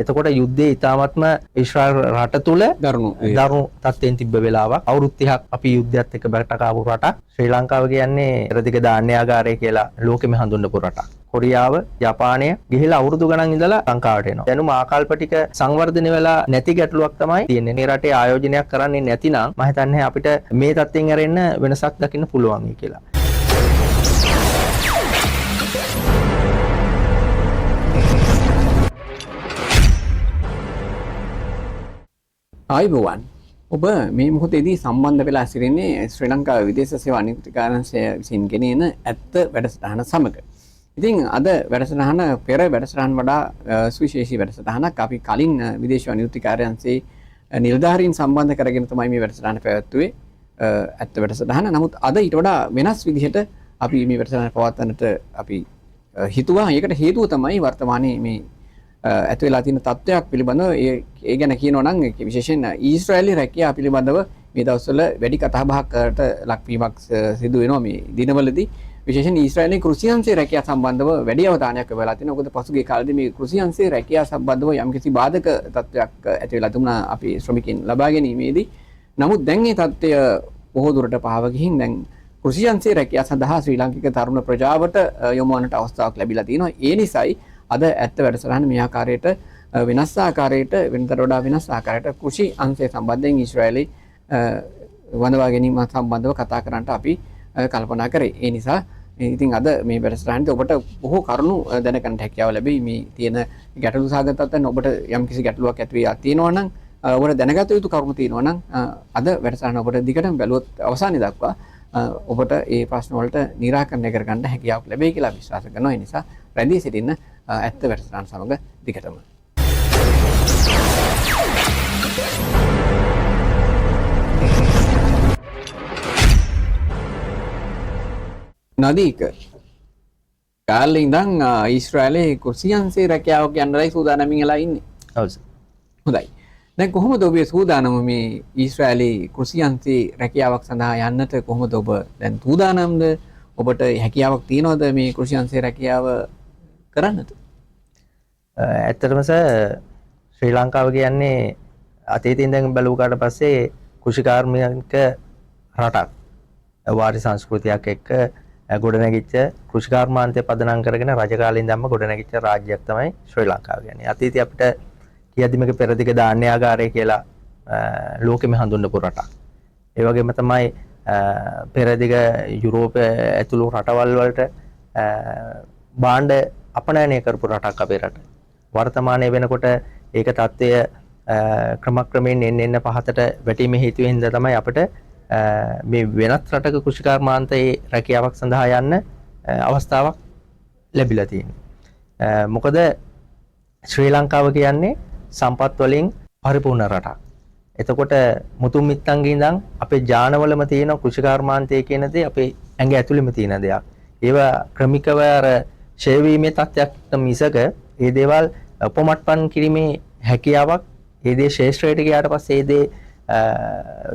එතකොට යුද්ධයේ ඉතාමත්ම ඊශ්‍රායල් රට තුල දරුණු දරුණු තත්ත්වයෙන් තිබ්බ වෙලාවක්. අවුරුදු 30ක් අපි යුද්ධයත් එක්ක බැටකාපු රටක්. ශ්‍රී ලංකාව කියන්නේ පෙරදිග ධාන්‍යාගාරය කියලා ලෝකෙම හඳුන්වපු රටක්. කොරියාව, ජපානය ගිහිලා අවුරුදු ගණන් ඉඳලා ලංකාවට එනවා. දැනුම ආකල්ප ටික සංවර්ධනය වෙලා නැති ගැටලුවක් තමයි තියෙන්නේ. මේ රටේ ආයෝජනයක් කරන්නේ නැතිනම් මම හිතන්නේ අපිට මේ තත්ත්වයෙන් ඇරෙන්න වෙනසක් දකින්න පුළුවන් කියලා. ආයුබෝවන්. ඔබ මේ මොහොතේදී සම්බන්ධ වෙලා සිටින්නේ ශ්‍රී ලංකා විදේශ සේවා නියුක්තිකාරංශය විසින් ගෙන එන ඇත්ත වැඩසටහන සමග. ඉතින් අද වැඩසටහන පෙර වැඩසටහන් වඩා සුවිශේෂී වැඩසටහනක්. අපි කලින් විදේශ සේවා නියුක්තිකාරංශයේ නිලධාරීන් සම්බන්ධ කරගෙන තමයි මේ වැඩසටහන පැවැත්වුවේ, ඇත්ත වැඩසටහන. නමුත් අද ඊට වඩා වෙනස් විදිහට අපි මේ වැඩසටහන පවත්වන්නට අපි හිතුවා. ඒකට හේතුව තමයි වර්තමානයේ මේ ඇති වෙලා තියෙන තත්ත්වයක් පිළිබඳව. ඒ ගැන කියනවා නම් ඒක විශේෂයෙන් ඊශ්‍රායලයේ රැකියාව පිළිබඳව මේ දවස්වල වැඩි කතාබහකට ලක්වීමක් සිදු වෙනවා මේ දිනවලදී. විශේෂයෙන් ඊශ්‍රායලයේ කෘෂි අංශයේ රැකියාව සම්බන්ධව වැඩි අවධානයක් යොමු වෙලා තියෙනවා. මොකද පසුගිය කාලේදී මේ කෘෂි අංශයේ රැකියාව සම්බන්ධව යම්කිසි බාධක තත්ත්වයක් ඇති වෙලා තිබුණා අපි ශ්‍රමිකයින් ලබා ගැනීමේදී. නමුත් දැන් මේ තත්ත්වය බොහෝ දුරට පහව ගිහින් දැන් කෘෂි අංශයේ රැකියාව සඳහා ශ්‍රී ලාංකික තරුණ ප්‍රජාවට යොමු වන්නට අවස්ථාවක් ලැබිලා තියෙනවා. ඒ නිසායි අද ඇත්ත වැඩසටහන මේ ආකාරයට වෙනස් ආකාරයට, වෙනතට වඩා වෙනස් ආකාරයට කෘෂි අංශය සම්බන්ධයෙන් ඊශ්‍රායලයේ වඳවා ගැනීම සම්බන්ධව කතා කරන්නට අපි කල්පනා කරේ. ඒ නිසා ඉතින් අද මේ වැඩසටහනේදී ඔබට බොහෝ කරුණු දැනගන්නට හැකියාව ලැබෙයි. මේ තියෙන ගැටලු සහගත තත්ත්වයන් ඔබට යම්කිසි ගැටලුවක් ඇති වෙලා තියෙනවා නම්, ඔබට දැනගත යුතු කරුණු තියෙනවා නම්, අද වැඩසටහන ඔබට දිගටම බැලුවොත් අවසානයේ දක්වා ඔබට ඒ ප්‍රශ්න වලට නිරාකරණය කරගන්න හැකියාවක් ලැබෙයි කියලා විශ්වාස කරනවා. ඒ නිසා රැඳී සිටින්න ඇත්ත වැඩසටහන සමග දිගටම. නදීක කාලේ ඉඳන් ඊශ්‍රායලයේ කෘෂි අංශයේ රැකියාවක් යන්නයි සූදානමින් වෙලා ඉන්නේ. ඔව් සර්. හොඳයි. දැන් කොහොමද ඔබේ සූදානම මේ ඊශ්‍රායලයේ කෘෂි අංශයේ රැකියාවක් සඳහා යන්නට කොහොමද ඔබ දැන් සූදානම්ද? ඔබට හැකියාවක් තියෙනවද මේ කෘෂි අංශයේ රැකියාව කරන්නට? ඇත්තටම සර්, ශ්‍රී ලංකාව කියන්නේ අතීතයෙන් ඉඳන් බැලුවාට පස්සේ කෘෂිකාර්මික රටක්. වාරි සංස්කෘතියක් එක්ක ගොඩනැගිච්ච කෘෂිකර්මාන්තය පදනම් කරගෙන රජ කාලේ ඉඳන්ම ගොඩනැගිච්ච රාජ්‍යයක් තමයි ශ්‍රී ලංකාව කියන්නේ. අතීතයේ අපිට කියද්දි මේක පෙරදිග ධාන්‍යාගාරය කියලා ලෝකෙම හඳුන්වපු රටක්. ඒ වගේම තමයි පෙරදිග යුරෝපය ඇතුළු රටවල් වලට භාණ්ඩ අපනයනය කරපු රටක් අපේ රට. වර්තමානයේ වෙනකොට ඒක තත්ත්වය ක්‍රමක්‍රමයෙන් එන්න එන්න පහතට වැටීමේ හේතු වෙන හින්දා තමයි අපිට මේ වෙනත් රටක කෘෂිකර්මාන්තයේ රැකියාවක් සඳහා යන්න අවස්ථාවක් ලැබිලා තියෙන්නේ. මොකද ශ්‍රී ලංකාව කියන්නේ සම්පත් වලින් පරිපූර්ණ රටක්. එතකොට මුතුන් මිත්තන්ගේ ඉඳන් අපේ ජානවලම තියෙන කෘෂිකර්මාන්තය කියන දේ අපේ ඇඟ ඇතුළෙම තියෙන දෙයක්. ඒවා ක්‍රමිකව අර ක්ෂය වීමේ තත්ත්වයක් මිසක ඒ දේවල් උපමට්ටම් කිරීමේ හැකියාවක්, ඒ දේ ශේෂ්ත්‍රයට ගියාට පස්සේ ඒ දේ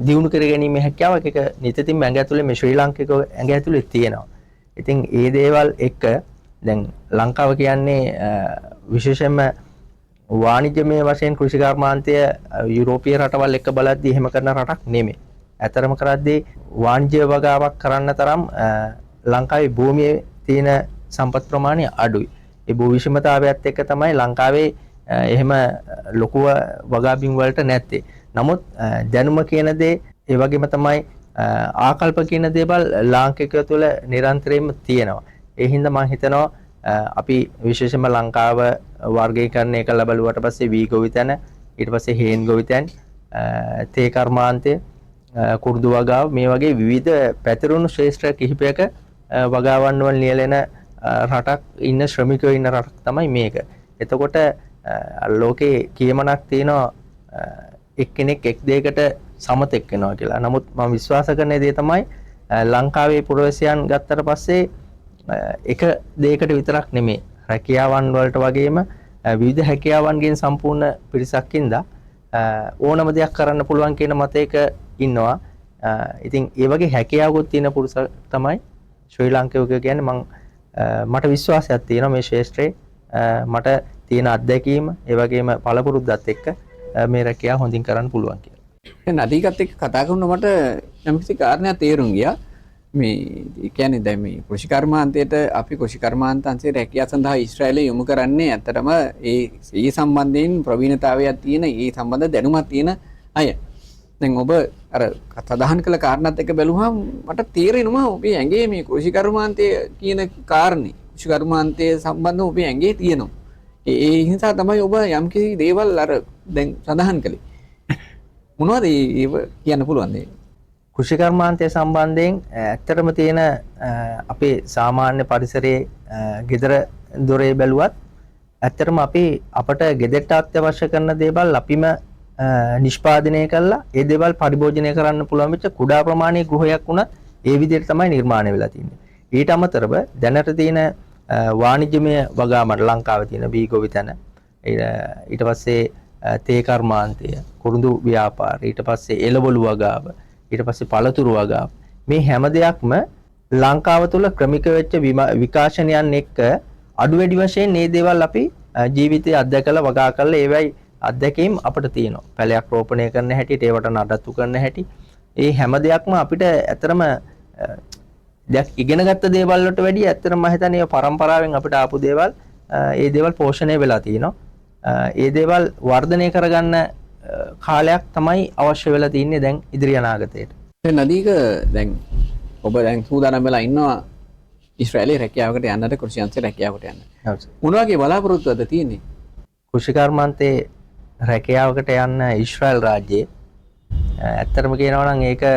දියුණු කර ගැනීමේ හැකියාවක් ඒක නිතින් ඇඟ ඇතුලේ මේ ශ්‍රී ලාංකික ඇඟ ඇතුලේ තියෙනවා. ඉතින් ඒ දේවල් එක්ක දැන් ලංකාව කියන්නේ විශේෂයෙන්ම වාණිජ්‍යමය වශයෙන් කෘෂිකර්මාන්තය යුරෝපීය රටවල් එක්ක බලද්දී එහෙම කරන රටක් නෙමෙයි. ඇතරම කරද්දී වාණිජ්‍ය වගාවක් කරන්න තරම් ලංකාවේ භූමියේ තියෙන සම්පත් ප්‍රමාණය අඩුයි. ඒ භූ විෂමතාවයත් එක්ක තමයි ලංකාවේ එහෙම ලොකුව වගා බිම් වලට නැත්තේ. නමුත් දැනුම කියන දේ, ඒ වගේම තමයි ආකල්ප කියන දේවල් ලාංකිකය තුළ නිරන්තරයෙන්ම තියෙනවා. ඒ හින්දා මං හිතනවා අපි විශේෂයෙන්ම ලංකාව වර්ගීකරණය කරලා බලුවට පස්සේ වී ගොවිතැන, ඊට පස්සේ හේන් ගොවිතැන්, තේ කර්මාන්තය, කුරුදු වගාව මේ වගේ විවිධ පැතිරුණු ක්ෂේත්‍ර කිහිපයක වගාවන් වල නියැලෙන රටක් ඉන්න ශ්‍රමිකයෝ ඉන්න රටක් තමයි මේක. එතකොට ලෝකේ කියමනක් තියෙනවා එක්කෙනෙක් එක් දෙයකට සමතෙක් වෙනවා කියලා. නමුත් මම විශ්වාස කරන දේ තමයි ලංකාවේ පුරවැසියන් ගත්තට පස්සේ එක දෙයකට විතරක් නෙමෙයි, රැකියාවන් වලට වගේම විවිධ හැකියාවන්ගෙන් සම්පූර්ණ පිරිසක් ඉඳලා ඕනම දෙයක් කරන්න පුළුවන් කියන මතයක ඉන්නවා. ඉතින් ඒ වගේ හැකියාවකුත් තියෙන පුරුෂ තමයි ශ්‍රී ලාංකිකයෝ කියන්නේ. මට විශ්වාසයක් තියෙනවා මේ ක්ෂේත්‍රේ මට තියෙන අත්දැකීම, ඒ වගේම පළපුරුද්දත් එක්ක මේ රැකියාව හොඳින් කරන්න පුළුවන් කියලා. දැන් නදීකත් එක්ක කතා කරනකොට මට යම්කිසි කාරණයක් තේරුම් ගියා. මේ ඒ කියන්නේ දැන් මේ කෘෂිකර්මාන්තයට අපි කෘෂිකර්මාන්තංශයේ රැකියාව සඳහා ඊශ්‍රායලය යොමු කරන්නේ ඇත්තටම ඒ ඒ සම්බන්ධයෙන් ප්‍රවීණතාවයක් තියෙන, ඒ සම්බන්ධ දැනුමක් තියෙන අය. දැන් ඔබ අර සඳහන් කළ කාරණාත් එක්ක බැලුවහම මට තේරෙනවා ඔබේ ඇඟේ මේ කෘෂිකර්මාන්තය කියන කාරණේ, කෘෂිකර්මාන්තය සම්බන්ධව ඔබේ ඇඟේ තියෙනවා. ඒ නිසා තමයි ඔබ යම්කිසි දේවල් අර දැන් සඳහන් කළේ. මොනවද ඒව කියන්න පුළුවන්ද? කෘෂිකර්මාන්තය සම්බන්ධයෙන් ඇත්තටම තියෙන අපේ සාමාන්‍ය පරිසරයේ ගෙදර දොරේ බැලුවත් ඇත්තටම අපි අපට ගෙදරට අත්‍යවශ්‍ය කරන දේවල් අපිම නිෂ්පාදනය කරලා ඒ දේවල් පරිභෝජනය කරන්න පුළුවන් වෙච්ච කුඩා ප්‍රමාණයේ ගෘහයක් වුණත් ඒ විදිහට තමයි නිර්මාණය වෙලා තියෙන්නේ. ඊට අමතරව දැනට තියෙන වාණිජමය වගාමඩ ලංකාවේ තියෙන බී ගොවිතැන, ඊට පස්සේ තේ කර්මාන්තය, කුරුඳු ව්‍යාපාර, ඊට පස්සේ එළවලු වගාව, ඊට පස්සේ පළතුරු වගාව, මේ හැම දෙයක්ම ලංකාව තුළ ක්‍රමික වෙච්ච විකාශනයන් එක්ක අඩු වැඩි වශයෙන් මේ දේවල් අපි ජීවිතේ අත්දැකලා වගා කරලා ඒවයි අත්දැකීම් අපිට තියෙනවා. පැලයක් රෝපණය කරන හැටි, ඒවට නඩත්තු කරන හැටි, ඒ හැම දෙයක්ම අපිට ඇත්තටම දෙයක් ඉගෙනගත්ත දේවල් වලට වැඩිය ඇත්තටම මම හිතන්නේ ඒ පරම්පරාවෙන් අපිට ආපු දේවල්, ඒ දේවල් පෝෂණය වෙලා තියෙනවා. ඒ දේවල් වර්ධනය කරගන්න කාලයක් තමයි අවශ්‍ය වෙලා තින්නේ දැන් ඉදිරි අනාගතයට. දැන් නදීක දැන් ඔබ දැන් සූදානම් වෙලා ඉන්නවා ඊශ්‍රායලයේ රැකියාවකට යන්නට, කෘෂි අංශයේ රැකියාවකට යන්න. ඔව් සර්. මොන වගේ බලාපොරොත්තුවක්ද තියෙන්නේ? කෘෂිකර්මාන්තයේ රැකියාවකට යන්න ඊශ්‍රායල් රාජ්‍යයේ ඇත්තටම කියනවා නම් ඒක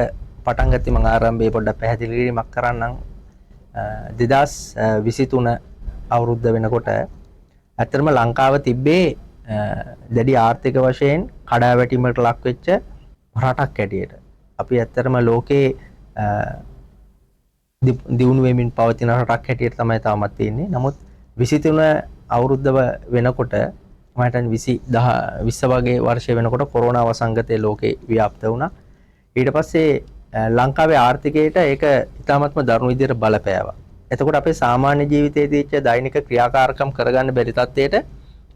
පටන් ගත්තේ මම ආරම්භයේ පොඩ්ඩක් පැහැදිලි කිරීමක් කරන්නම්. 2023 අවුරුද්ද වෙනකොට ඇත්තටම ලංකාව තිබ්බේ දැඩි ආර්ථික වශයෙන් කඩාවැටීමකට ලක් වෙච්ච රටක් හැටියට. අපි ඇත්තටම ලෝකේ දියුණු වෙමින් පවතින රටක් හැටියට තමයි තාමත් තියෙන්නේ. නමුත් 23 අවුරුද්ද වෙනකොට මම හිතන්නේ 20 වගේ වර්ෂය වෙනකොට කොරෝනා වසංගතය ලෝකේ ව්‍යාප්ත වුණා. ඊට පස්සේ ලංකාවේ ආර්ථිකයට ඒක ඉතාමත්ම දරුණු විදිහට බලපෑවා. එතකොට අපේ සාමාන්‍ය ජීවිතයේ තිබිච්ච දෛනික ක්‍රියාකාරකම් කරගන්න බැරි තත්ත්වයට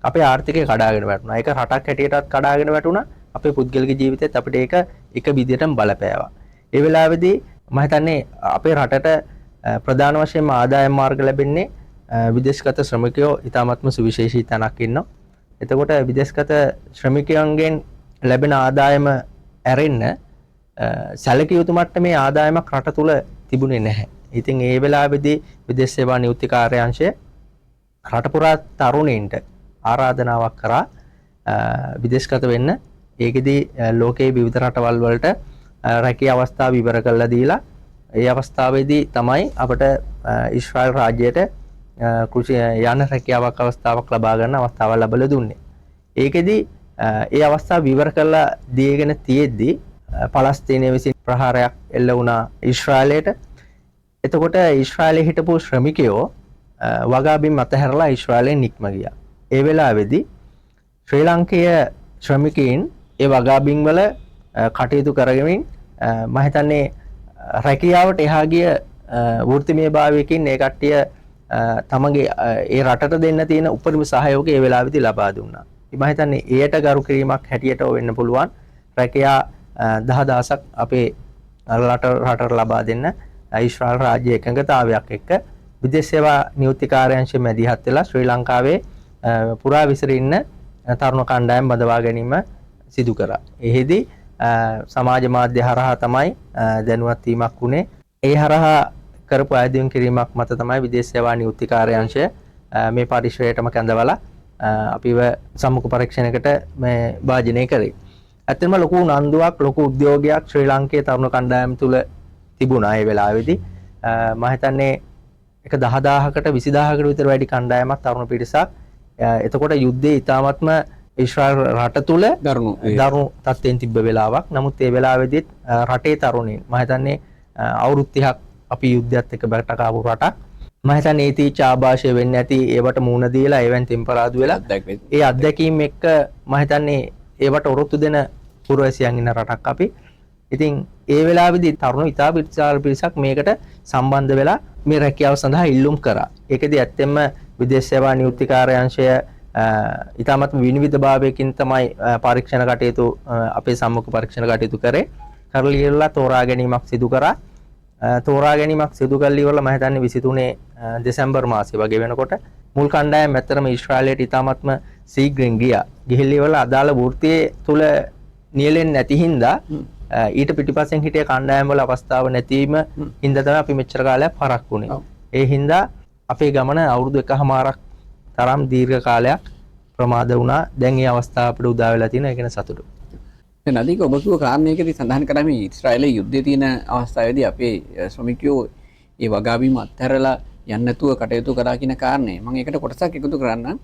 අපේ ආර්ථිකය කඩාගෙන වැටුණා. ඒක රටක් හැටියටත් කඩාගෙන වැටුණා. අපේ පුද්ගලික ජීවිතෙත් අපිට ඒක එක විදිහටම බලපෑවා. ඒ වෙලාවේදී මම හිතන්නේ අපේ රටට ප්‍රධාන වශයෙන්ම ආදායම් මාර්ග ලැබෙන්නේ විදේශගත ශ්‍රමිකයෝ ඉතාමත්ම සුවිශේෂී තැනක් ඉන්නවා. එතකොට විදේශගත ශ්‍රමිකයන්ගෙන් ලැබෙන ආදායම ඇරෙන්න සැලකිය යුතු මට්ටමේ ආදායමක් රට තුල තිබුණේ නැහැ. ඉතින් ඒ වෙලාවේදී විදේශ සේවා නියුක්ති කාර්යාංශය රට පුරා තරුණයින්ට ආරාධනාවක් කරා විදේශගත වෙන්න. ඒකෙදී ලෝකයේ විවිධ රටවල් වලට රැකියා අවස්ථා විවර කරලා දීලා ඒ අවස්ථාවේදී තමයි අපට ඊශ්‍රායල් රාජ්‍යයට කෘෂි යන රැකියාවක් අවස්ථාවක් ලබා ගන්න අවස්ථාවක් ලැබලා දුන්නේ. ඒකෙදී ඒ අවස්ථාව විවර කරලා දීගෙන තියෙද්දි පලස්තීනය විසින් ප්‍රහාරයක් එල්ල වුණා ඊශ්‍රායලයට. එතකොට ඊශ්‍රායලයේ හිටපු ශ්‍රමිකයෝ වගාබිම් අතහැරලා ඊශ්‍රායලයෙන් නික්ම ගියා. ඒ වෙලාවේදී ශ්‍රී ලාංකේය ශ්‍රමිකයින් ඒ වගාබිම් වල කටයුතු කරගෙමින් මම හිතන්නේ රැකියාවට එහා ගිය වෘත්තිමය භාවයකින් ඒ කට්ටිය තමන්ගේ ඒ රටට දෙන්න තියෙන උපරිම සහයෝගය ඒ වෙලාවේදී ලබා දුන්නා. මම හිතන්නේ එයට ගරු කිරීමක් හැටියට වෙන්න පුළුවන් රැකියා 10,000ක් අපේ රටට ලබා දෙන්න ඊශ්‍රායල් රාජ්‍ය එකඟතාවයක් එක්ක විදේශ සේවා නියුක්ති කාර්යාංශය මැදිහත් වෙලා ශ්‍රී ලංකාවේ පුරා විසිර ඉන්න තරුණ කණ්ඩායම් බඳවා ගැනීම සිදු කරා. එහිදී සමාජ මාධ්‍ය හරහා තමයි දැනුවත් වීමක් වුණේ. ඒ හරහා කරපු අයදුම් කිරීමක් මත තමයි විදේශ සේවා නියුක්ති කාර්යාංශය මේ පරිශ්‍රයටම කැඳවලා අපිව සම්මුඛ පරීක්ෂණයකට මේ භාජනය කරේ. ඇත්තටම ලොකු උනන්දුවක්, ලොකු උද්‍යෝගයක් ශ්‍රී ලාංකේය තරුණ කණ්ඩායම් තුල තිබුණා ඒ වෙලාවේදී. මම හිතන්නේ එක 10,000කට 20,000කට විතර වැඩි කණ්ඩායමක් තරුණ පිරිසක්. එතකොට යුද්ධයේ ඉතාමත්ම ඊශ්‍රායල් රට තුල දරුණු තත්ත්වයෙන් තිබ්බ වෙලාවක්. නමුත් ඒ වෙලාවේදීත් රටේ තරුණයින් මම හිතන්නේ අවුරුදු 30ක් අපි යුද්ධයත් එක්ක බැටකාපු රටක්. මම හිතන්නේ ඒ තීච ආభాෂය වෙන්නේ නැති ඒවට මූණ දීලා ඒවෙන් තෙම්පරාදු වෙලා ඒ අත්දැකීම් එක්ක මම හිතන්නේ ඒවට ඔරොත්තු දෙන පුරවැසියන් ඉන්න රටක් අපි. ඉතින් ඒ වෙලාවේදී තරුණ ඉතා විශාල පිරිසක් මේකට සම්බන්ධ වෙලා මේ රැකියාව සඳහා ඉල්ලුම් කරා. ඒකෙදි ඇත්තෙන්ම විදේශ සේවා නියුක්ති කාර්යාංශය ඉතාමත්ම විනිවිදභාවයකින් තමයි පරීක්ෂණ කටයුතු අපේ සම්මුඛ පරීක්ෂණ කටයුතු කරේ. කරලා ඉවරලා තෝරා ගැනීමක් සිදු කරා. තෝරා ගැනීමක් සිදු කරලා ඉවරලා මම හිතන්නේ 23 දෙසැම්බර් මාසෙ වගේ වෙනකොට මුල් කණ්ඩායම ඇත්තටම ඊශ්‍රායලයට ඉතාමත්ම ශීඝ්‍රයෙන් ගියා. ගිහිල්ලා ඉවරලා අදාළ වෘත්තිය තුල නියැලෙන්නේ නැති හින්දා ඊට පිටිපස්සෙන් හිටිය කණ්ඩායම් වල අවස්ථාව නැතිවීම හින්දා තමයි අපි මෙච්චර කාලයක් පරක් වුණේ. ඒ හින්දා අපේ ගමන අවුරුදු එකහමාරක් තරම් දීර්ඝ කාලයක් ප්‍රමාද වුණා. දැන් මේ අවස්ථාව අපිට උදා වෙලා තියෙනවා. ඒ ගැන සතුටුයි. දැන් නදීක ඔබ කිව්ව කාරණේකදී සඳහන් කරා මේ ඊශ්‍රායලයේ යුද්ධයේ තියෙන අවස්ථාවේදී අපේ ශ්‍රමිකයෝ ඒ වගාවීම අත්හැරලා යන්න නැතුව කටයුතු කරා කියන කාරණේ. මම ඒකට කොටසක් එකතු කරන්නම්.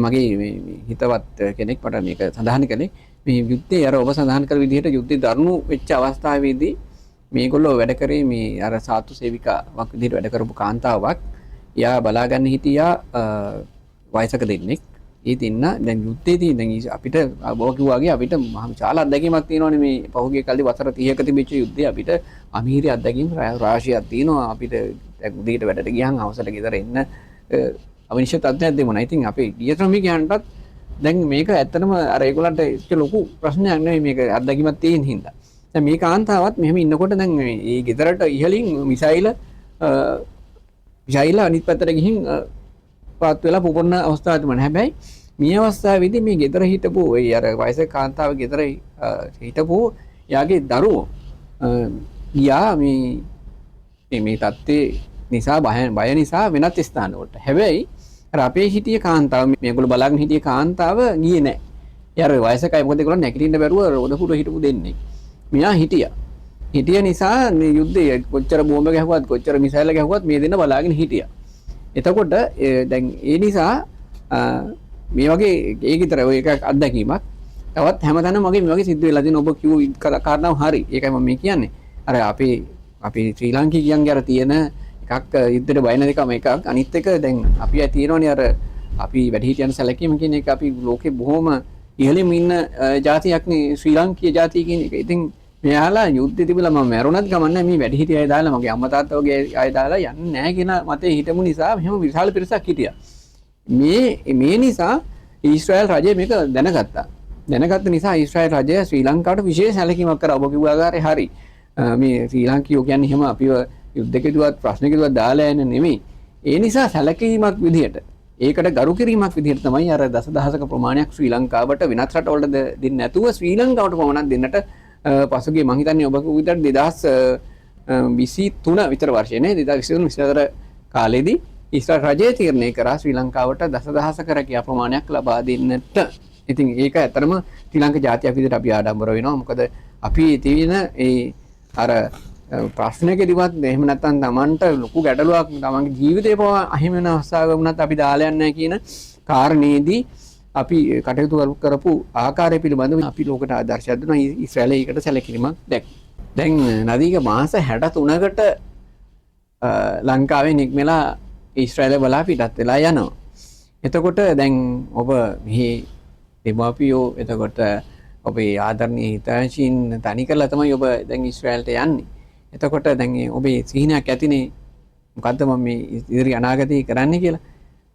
මගේ මේ හිතවත් කෙනෙක් මට මේක සඳහන් කළේ මේ යුද්ධයේ අර ඔබ සඳහන් කර විදිහට යුද්ධේ දරුණු වෙච්ච අවස්ථාවේදී මේගොල්ලෝ වැඩ කරේ මේ අර සාතු සේවිකාවක් විදිහට වැඩ කරපු කාන්තාවක්. එයා බලාගන්න හිටියා වයසක දෙන්නෙක්. ඒ දෙන්න දැන් යුද්ධයේදී දැන් අපිට ඔබ කිව්වා වගේ අපිට මහ විශාල අත්දැකීමක් තියෙනවනේ මේ පහුගිය කාලේ වසර 30ක තිබිච්ච යුද්ධය අපිට අමීරි අත්දැකීම් රාශියක් තියෙනවා. අපිට දැන් උදේට වැඩට ගියන් හවසට ගෙදර එන්න අවිනිශ්චිත තත්ත්වයක් තිබුණා. ඉතින් අපේ ගිය ශ්‍රමිකයන්ටත් දැන් මේක ඇත්තටම අර ඒගොල්ලන්ට එච්චර ලොකු ප්‍රශ්නයක් නෙවෙයි මේක අත්දැකීමක් තියෙන හින්දා. දැන් මේ කාන්තාවත් මෙහෙම ඉන්නකොට දැන් මේ ගෙදරට ඉහළින් මිසයිල මිසයිල අනිත් පැත්තට ගිහින් පාත් වෙලා පුපුරන අවස්ථාවක් තිබුණා. හැබැයි මේ අවස්ථාවේදී මේ ගෙදර හිටපු ඒ අර වයසක කාන්තාව ගෙදර හිටපු එයාගේ දරුවෝ ගියා මේ මේ තත්ත්වේ නිසා බය නිසා වෙනත් ස්ථානවලට. හැබැයි අර අපේ හිටිය කාන්තාව මේගොල්ලෝ බලාගෙන හිටිය කාන්තාව ගියේ නෑ. ඒ අර වයසකයි මොකද ඒගොල්ලෝ නැගිටින්න බැරුව රෝද පුඩුව හිටපු දෙන්නේ. මෙයා හිටියා. හිටිය නිසා මේ යුද්ධය කොච්චර බෝම්බ ගැහුවත් කොච්චර මිසයිල් ගැහුවත් මේ දෙන්න බලාගෙන හිටියා. එතකොට දැන් ඒ නිසා මේ වගේ ඒක විතර ඔය එකක් අත්දැකීමක්. තවත් හැමතැනම වගේ මේ වගේ සිද්ධ වෙලා තියෙන ඔබ කිව්ව කාරණාව හරි. ඒකයි මම මේ කියන්නේ. අර අපේ අපේ ශ්‍රී ලාංකිකයන්ගේ අර තියෙන එකක් යුද්ධයට බය නැතිකම එකක්. අනිත් එක දැන් අපි අය තියෙනවනේ අර අපි වැඩිහිටියන් සැලකීම කියන එක අපි ලෝකේ බොහොම ඉහළින්ම ඉන්න ජාතියක් නේ ශ්‍රී ලාංකීය ජාතිය කියන එක. ඉතින් මෙයාලා යුද්ධෙ තිබිලා මම මැරුණත් කමක් නැහැ මේ වැඩිහිටිය අය දාලා මගේ අම්මා තාත්තා වගේ අය දාලා යන්නේ නැහැ කියන මතේ හිටමු නිසා මෙහෙම විශාල පිරිසක් හිටියා. මේ මේ නිසා ඊශ්‍රායල් රජය මේක දැනගත්තා. දැනගත්ත නිසා ඊශ්‍රායල් රජය ශ්‍රී ලංකාවට විශේෂ සැලකීමක් කරා. ඔබ කිව්ව ආකාරයේ හරි. මේ ශ්‍රී ලාංකීයෝ කියන්නේ එහෙම අපිව යුද්ධකදීවත් ප්‍රශ්නකදීවත් දාලා යන්නේ නෙමෙයි. ඒ නිසා සැලකීමක් විදිහට ඒකට ගරු කිරීමක් විදිහට තමයි අර දසදහසක ප්‍රමාණයක් ශ්‍රී ලංකාවට වෙනත් රටවලට දෙන්නේ නැතුව ශ්‍රී ලංකාවට පමණක් දෙන්නට පසුගිය මං හිතන්නේ ඔබ කිව්ව විදිහට 2023 විතර වර්ෂයේ නේ 2023 24 කාලේදී ඊශ්‍රායල් රජය තීරණය කරා ශ්‍රී ලංකාවට දසදහසක රැකියා ප්‍රමාණයක් ලබා දෙන්නට. ඉතින් ඒක ඇත්තටම ශ්‍රී ලංකා ජාතියක් විදිහට අපි ආඩම්බර වෙනවා. මොකද අපි තියෙන ඒ අර ප්‍රශ්නකදීවත් එහෙම නැත්නම් Tamanට ලොකු ගැටලුවක් තමන්ගේ ජීවිතේ පවා අහිමි වෙන අවස්ථාවක වුණත් අපි දාලා යන්නේ නැහැ කියන කාරණේදී අපි කටයුතු කරපු ආකාරය පිළිබඳව අපි ලෝකට ආදර්ශයක් දුන්නා. ඊශ්‍රායලය ඒකට සැලකිලිමක් දැක්වුවා. දැන් නදීක මාස 63කට ලංකාවෙන් නික්මලා ඊශ්‍රායලය බලා පිටත් වෙලා යනවා. එතකොට දැන් ඔබ මෙහි දෙමාපියෝ එතකොට ඔබේ ආදරණීය හිතයින් තනි කරලා තමයි ඔබ දැන් ඊශ්‍රායලට යන්නේ. එතකොට දැන් ඔබේ සිහිනයක් ඇතිනේ මොකද්ද මම මේ ඉදිරි අනාගතේ කරන්නේ කියලා.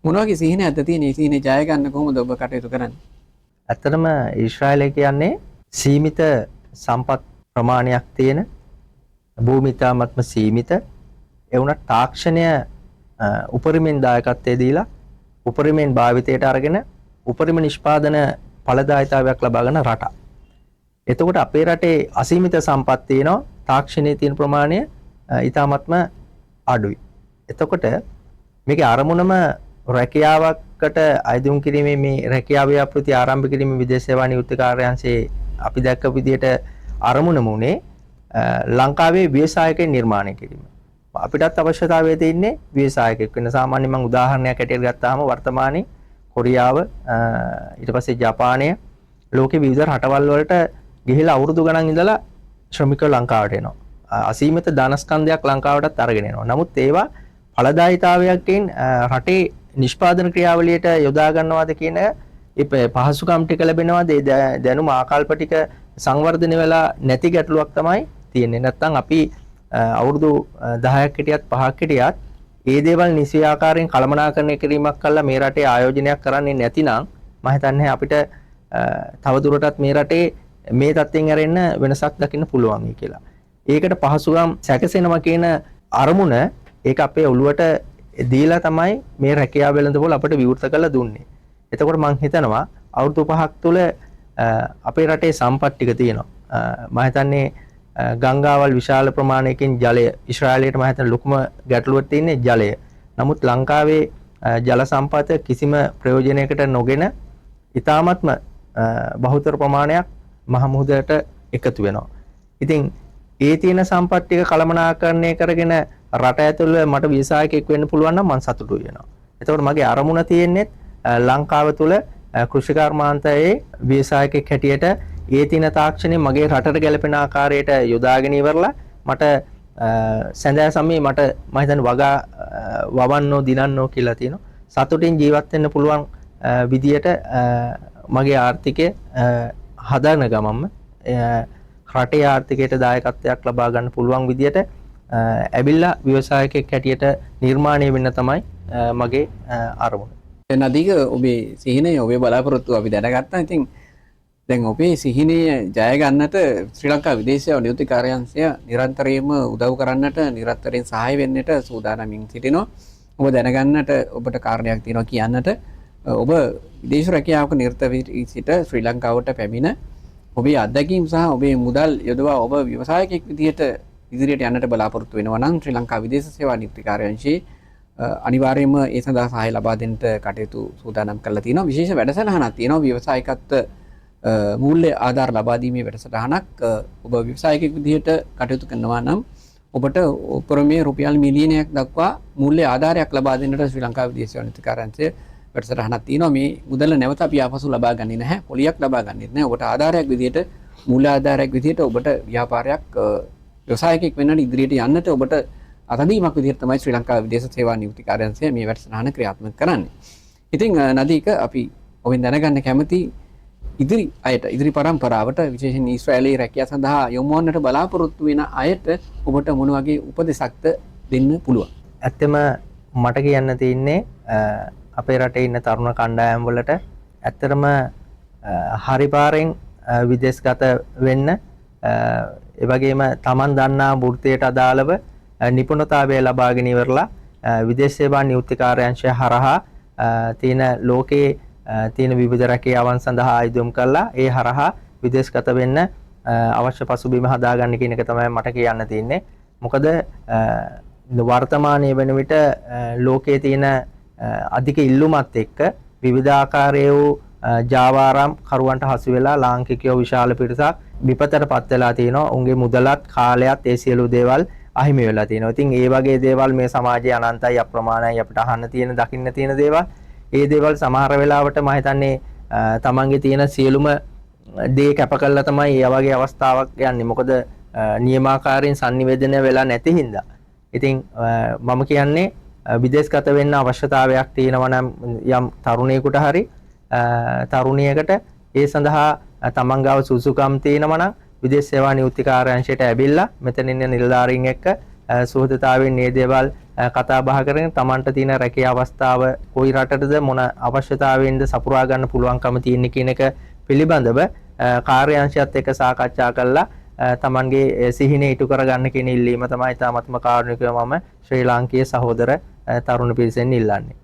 මොන වගේ සිහිනයක්ද තියෙන්නේ? ඒ සිහිනේ ජය ගන්න කොහොමද ඔබ කටයුතු කරන්නේ? ඇත්තටම ඊශ්‍රායලය කියන්නේ සීමිත සම්පත් ප්‍රමාණයක් තියෙන භූමි ඉතාමත්ම සීමිත ඒ වුණත් තාක්ෂණය උපරිමෙන් දායකත්වය දීලා උපරිමෙන් භාවිතයට අරගෙන උපරිම නිෂ්පාදන ඵලදායීතාවයක් ලබා ගන්න රටක්. එතකොට අපේ රටේ අසීමිත සම්පත් තියෙනවා, තාක්ෂණයේ තියෙන ප්‍රමාණය ඉතාමත්ම අඩුයි. එතකොට මේකේ අරමුණම රැකියාවකට අයදුම් කිරීමේ මේ රැකියාව ව්‍යාපෘති ආරම්භ කිරීමේ විදේශ සේවා නියුක්ති කාර්යාංශයේ අපි දැක්ක විදිහට අරමුණම උනේ ලංකාවේ ව්‍යවසායකයන් නිර්මාණය කිරීම. අපිටත් අවශ්‍යතාවය තියෙන්නේ ව්‍යවසායකයෙක් වෙන්න. සාමාන්‍යයෙන් මම උදාහරණයක් හැටියට ගත්තාම වර්තමානයේ කොරියාව, ඊට පස්සේ ජපානය, ලෝකේ විවිධ රටවල් වලට ගිහිලා අවුරුදු ගණන් ඉඳලා ශ්‍රමිකව ලංකාවට එනවා. අසීමිත ධනස්කන්ධයක් ලංකාවටත් අරගෙන එනවා. නමුත් ඒවා ඵලදායීතාවයකින් රටේ නිෂ්පාදන ක්‍රියාවලියට යොදා ගන්නවාද කියන ඒ පහසුකම් ටික ලැබෙනවාද, ඒ දැනුම ආකල්ප ටික සංවර්ධනය වෙලා නැති ගැටලුවක් තමයි තියෙන්නේ. නැත්තම් අපි අවුරුදු 10ක් හිටියත් 5ක් හිටියත් ඒ දේවල් නිසි ආකාරයෙන් කළමනාකරණය කිරීමක් කළා මේ රටේ ආයෝජනයක් කරන්නේ නැතිනම් මම හිතන්නේ අපිට තවදුරටත් මේ රටේ මේ තත්ත්වයෙන් ඇරෙන්න වෙනසක් දකින්න පුළුවන් කියලා. ඒකට පහසුකම් සැකසෙනවා කියන අරමුණ ඒක අපේ ඔළුවට දීලා තමයි මේ රැකියාව වෙළඳපොළ අපිට විවෘත කරලා දුන්නේ. එතකොට මං හිතනවා අවුරුදු 5ක් තුළ අපේ රටේ සම්පත් ටික තියෙනවා. මම හිතන්නේ ගංගාවල් විශාල ප්‍රමාණයකින් ජලය, ඊශ්‍රායලයට මම හිතන්නේ ලොකුම ගැටලුවක් තියෙන්නේ ජලය. නමුත් ලංකාවේ ජල සම්පත කිසිම ප්‍රයෝජනයකට නොගෙන ඉතාමත්ම බහුතර ප්‍රමාණයක් මහ මුහුදට එකතු වෙනවා. ඉතින් ඒ තියෙන සම්පත් ටික කළමනාකරණය කරගෙන රට ඇතුළේ මට ව්‍යවසායකයෙක් වෙන්න පුළුවන් නම් මං සතුටු වෙනවා. එතකොට මගේ අරමුණ තියෙන්නේ ලංකාව තුළ කෘෂිකර්මාන්තයේ ව්‍යවසායකයෙක් හැටියට ඒ තියෙන තාක්ෂණය මගේ රටට ගැලපෙන ආකාරයට යොදාගෙන ඉවරලා මට සැඳෑ සමයේ මට මම හිතන්නේ වගා වවන්නෝ දිනන්නෝ කියලා තියෙනවා. සතුටින් ජීවත් වෙන්න පුළුවන් විදියට මගේ ආර්ථිකය හදන ගමන්ම රටේ ආර්ථිකයට දායකත්වයක් ලබා ගන්න පුළුවන් විදියට ඇවිල්ලා ව්‍යවසායකයෙක් හැටියට නිර්මාණය වෙන්න තමයි මගේ අරමුණ. නදීක, ඔබේ සිහිනය, ඔබේ බලාපොරොත්තුව අපි දැනගත්තා. ඉතින් දැන් ඔබේ සිහිනය ජය ගන්නට ශ්‍රී ලංකා විදේශ සේවා නියුක්ති කාර්යාංශය නිරන්තරයෙන්ම උදව් කරන්නට, නිරන්තරයෙන් සහාය වෙන්නට සූදානමින් සිටිනවා. ඔබ දැනගන්නට ඔබට කාරණයක් තියෙනවා කියන්නට. ඔබ විදේශ රැකියාවක නිරත වී සිට ශ්‍රී ලංකාවට පැමිණ ඔබේ අත්දැකීම් සහ ඔබේ මුදල් යොදවා ඔබ ව්‍යවසායකයෙක් විදිහට ඉදිරියට යන්නට බලාපොරොත්තු වෙනවා නම් ශ්‍රී ලංකා විදේශ සේවා නියුක්ති කාර්යාංශයේ අනිවාර්යයෙන්ම ඒ සඳහා සහාය ලබා දෙන්නට කටයුතු සූදානම් කරලා තියෙනවා. විශේෂ වැඩසටහනක් තියෙනවා ව්‍යවසායකත්ව මූල්‍ය ආධාර ලබා දීමේ වැඩසටහනක්. ඔබ ව්‍යවසායකයෙක් විදිහට කටයුතු කරනවා නම් ඔබට උපරිමයේ රුපියල් මිලියනයක් දක්වා මූල්‍ය ආධාරයක් ලබා දෙන්නට ශ්‍රී ලංකා විදේශ සේවා නියුක්ති කාර්යාංශයේ වැඩසටහනක් තියෙනවා. මේ මුදල නැවත අපි ආපසු ලබා ගන්නේ නැහැ, පොලියක් ලබා ගන්නෙත් නැහැ. ඔබට ආධාරයක් විදිහට, මූල්‍ය ආධාරයක් විදිහට ඔබට ව්‍යාපාරයක් ව්‍යවසායකයෙක් වෙන්නට ඉදිරියට යන්නට ඔබට අතදීමක් විදිහට තමයි ශ්‍රී ලංකා විදේශ සේවා නියුක්ති කාර්යාංශය මේ වැඩසටහන ක්‍රියාත්මක කරන්නේ. ඉතින් නදීක, අපි ඔබෙන් දැනගන්න කැමති ඉදිරි අයට, ඉදිරි පරම්පරාවට, විශේෂයෙන් ඊශ්‍රායලයේ රැකියාව සඳහා යොමු වන්නට බලාපොරොත්තු වෙන අයට ඔබට මොන වගේ උපදෙසක්ද දෙන්න පුළුවන්? ඇත්තම මට කියන්න තියෙන්නේ අපේ රටේ ඉන්න තරුණ කණ්ඩායම් වලට ඇත්තටම හරි පාරෙන් විදේශගත වෙන්න, ඒ වගේම Taman දන්නා වෘත්තියට අදාළව නිපුණතාවය ලබාගෙන ඉවරලා විදේශ සේවා නියුක්ති කාර්යාංශය හරහා තියෙන ලෝකයේ තියෙන විවිධ රැකියාවන් සඳහා අයදුම් කරලා ඒ හරහා විදේශගත වෙන්න අවශ්‍ය පසුබිම හදාගන්න කියන එක තමයි මට කියන්න තියෙන්නේ. මොකද වර්තමානයේ වෙන විට ලෝකයේ තියෙන අධික ඉල්ලුමත් එක්ක විවිධාකාරයේ වූ ජාවාරම් කරුවන්ට හසු වෙලා ලාංකිකයෝ විශාල පිරිසක් විපතට පත් වෙලා තිනවා. උන්ගේ මුදලත් කාලයත් ඒ සියලු දේවල් අහිමි වෙලා තියෙනවා. ඉතින් ඒ වගේ දේවල් මේ සමාජයේ අනන්තයි අප්‍රමාණයි අපිට අහන්න තියෙන දකින්න තියෙන දේවල්. ඒ දේවල් සමහර වෙලාවට මම හිතන්නේ තමන්ගේ තියෙන සියලුම දේ කැප කළා තමයි ඒ වගේ අවස්ථාවක් යන්නේ. මොකද නියමාකාරයෙන් sannivedanaya වෙලා නැති හින්දා. ඉතින් මම කියන්නේ විදේශගත වෙන්න අවශ්‍යතාවයක් තියෙනවා නම් යම් තරුණයෙකුට හරි තරුණියකට ඒ සඳහා තමන් ගාව සුසුකම් තියෙනවා නම් විදේශ සේවා නියුක්ති කාර්යාංශයට ඇවිල්ලා මෙතන ඉන්න නිලධාරීන් එක්ක සුහදතාවයෙන් මේ දේවල් කතා බහ කරගෙන තමන්ට තියෙන රැකියා අවස්ථාව කොයි රටටද මොන අවශ්‍යතාවයෙන්ද සපුරා ගන්න පුළුවන්කම තියෙන්නේ කියන එක පිළිබඳව කාර්යාංශයත් එක්ක සාකච්ඡා කරලා තමන්ගේ සිහිනය ඉටු කරගන්න කියන ඉල්ලීම තමයි ඉතාමත්ම කාරුණිකව මම ශ්‍රී ලාංකීය සහෝදර තරුණ පිරිසෙන් ඉල්ලන්නේ.